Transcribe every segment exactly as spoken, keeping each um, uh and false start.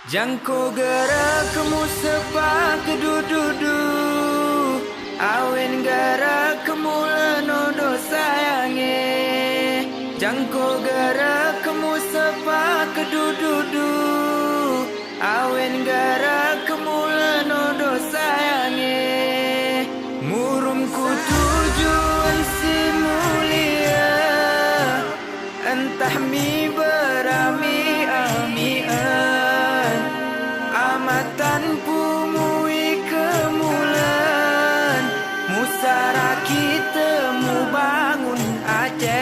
Jangko geura keumuseupah keudududu, awen geura keumuleuno dosa nyang éh. Jangko geura keumuseupah keudududu, awen geura keumuleuno dosa nyang éh. Murum kutuju si mulia, entah mi beurami-ami, amatan peue mui keumulen, musara kita mubangun Aceh.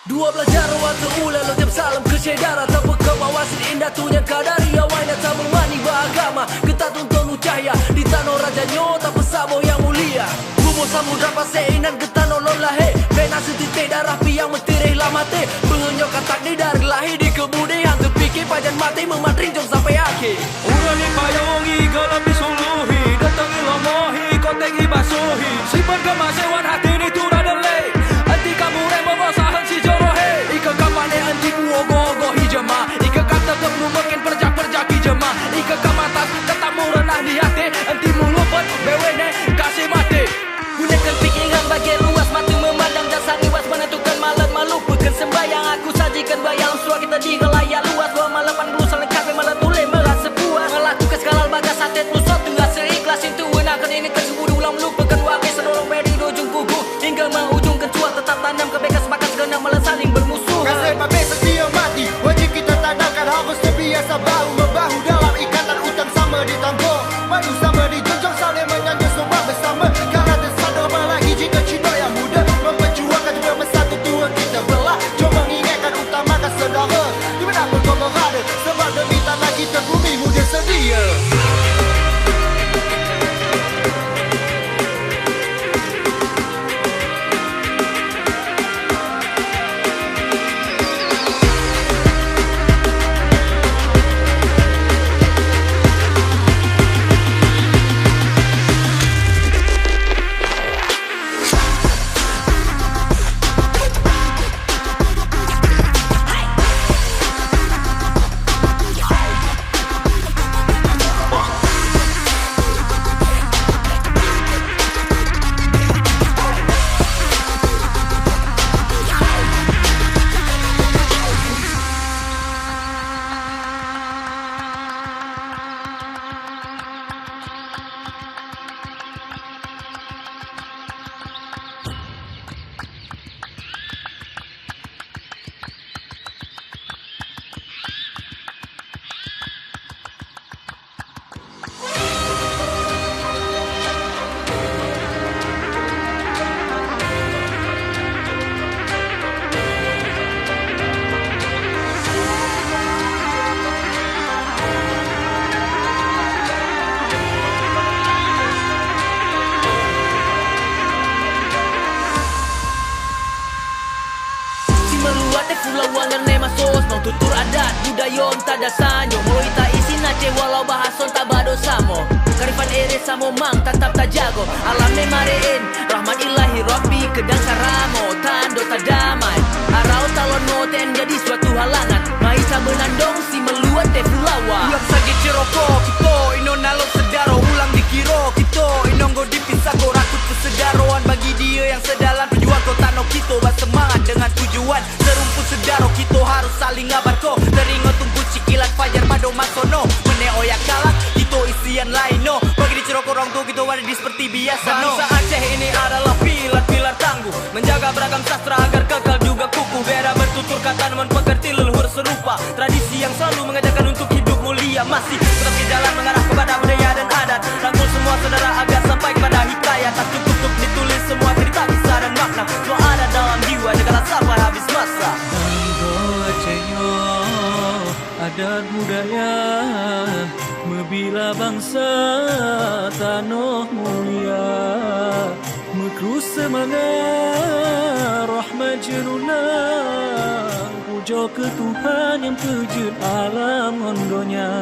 Dua belas Januari teuulang lom jam salam keu syedara, tapeugah bahwa sit indah tunyang ka dari awai na tameumani bak agama, keu tatunton u cahya di tanoh raja nyoe tapeusaboh nyang mulia. Bumoe samudra pasé inan keu tanoh lôn lahé, bèk na sititék darah pih nyang meutireh lam até. Beungoh nyoe ka takdir dari lahé dikeubudé, han teupike pajan maté meumat rinjong sampai akhé. Ureueng di payong igoe lapis ulu hi, datang ilomoh hi, kotek ibasoh hi. Simpan keumaseuan hati ni tura delek. Anti kamoe rèh meuboh sahan si joroh he. Ika kapané anti muogoh-ogoh hi jeumaah. Ika ka teuteup mumeuken peurjak-peurjak hi jeumaah. Ika ka matas ka tamureunah di até. Anti mulupot bewene kasih maté. Gunakan pikiran bagi luas, mata memandang dan sangat was, menentukan malam malu. Bukan sembahyang aku sajikan bayang, suara kita di khalayak luas. Dua malam pan bulu salengkap, malam tulen merasa puas. Melakukan segala bagas, hati terus satu rasa ikhlas. Itu wenang kan ini tersebut ulang, melupakan waris, seorang beri di ujung kuku hingga mengujung kencua. Tetap tanam kebaikan, sepakat segenap malam saling bermusuhan. Kasih pabrik setia mati, wajib kita tanamkan, harus terbiasa bahu membahu dalam ikatan utang sama ditanggung. Madu sama dijunjung, saling menyanjung, semua bersama. Karena tersadar apalagi jika cina yang muda memperjuangkan juga bersatu tuan kita belah. Jom mengingatkan, utamakan saudara di mana pun kau berada, sebab demi tanah kita bumi muda sedia. Simeuluwa teuh pulawa ngon lé masos, ngon tutur adat budaya ta dasa nyoe. Meului ta isin Aceh walau bahasa ta badosa mo. Karifan ere samo mang tatap tajago. Alam lé mareen, rahmat ilahi Rabbi keudang karamo. Tando tadamai, arau talon mo ten jadi suatu halangan. Mai sabeunandong simeuluwa teuh pulawa. Ulang sagai ciroko, kito inoe na lôn syedara. Ulang dikiro, kito inoe go dipisah. Go rakot peuseudaroan bagi dia nyang seudalam tujuan. Kota no kito baseumangat deungon tujuan. Seurumpun syedara kito harus saling ngabar ko. Teuringo tunggu cikilan fajar padom masono. Meunyoe oya kalak kito isian lain no. Bagi dicero korong tu kito wadi seperti biasa no. Bangsa Aceh ini adalah pilar-pilar tangguh, menjaga beragam sastra agar kekal juga kukuh. Biara bertutur kata namun pekerti leluhur Tradisi yang selalu mengajarkan untuk hidup mulia masih tetap ke jalan mengarah kepada budaya dan adat. Rangkul semua saudara agar sampai kepada hikayat. Tak cukup untuk ditulis semua cerita kisah dan makna. Semua ada dalam jiwa, jangan sampai habis masa. Nanggroe Aceh nyoe, adat budaya, meubila bansa, tanoh mulia. Meukruet seumangat rahmat jeunulang, pujoe keu Tuhan nyang peujeuet alam ngon donya.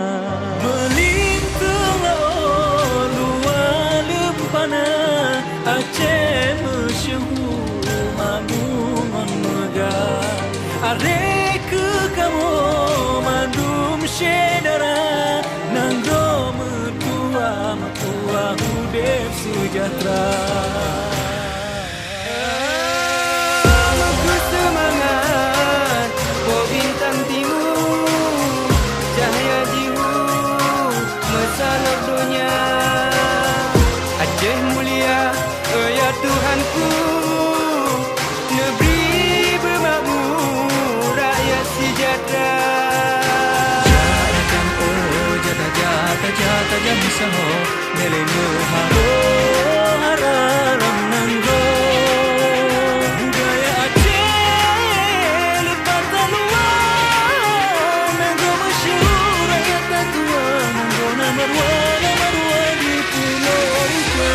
Meulinteung laôt luwa leumpana, Aceh meusyeuhu makmu ngon meugah. Aré keu kamoe mandum syedara, nanggroe meutuwah, meutuwah udeb seujahtera. Meukeuseumangat, po bintang timu, cahya jihu meusalôb donya. Aceh mulia, oh ya Tuhanku, neubri beumakmu rakyat sejahtera. Jata-jata, oh, jata-jata, jata-jata misaho. Nilai meuharo hara lam nanggroe. Budaya Aceh leubeh taluwa. Nanggroe masyhur rakyat tatuwa. Nanggroe na meuruwa, na meuruwa di Pulo Ija.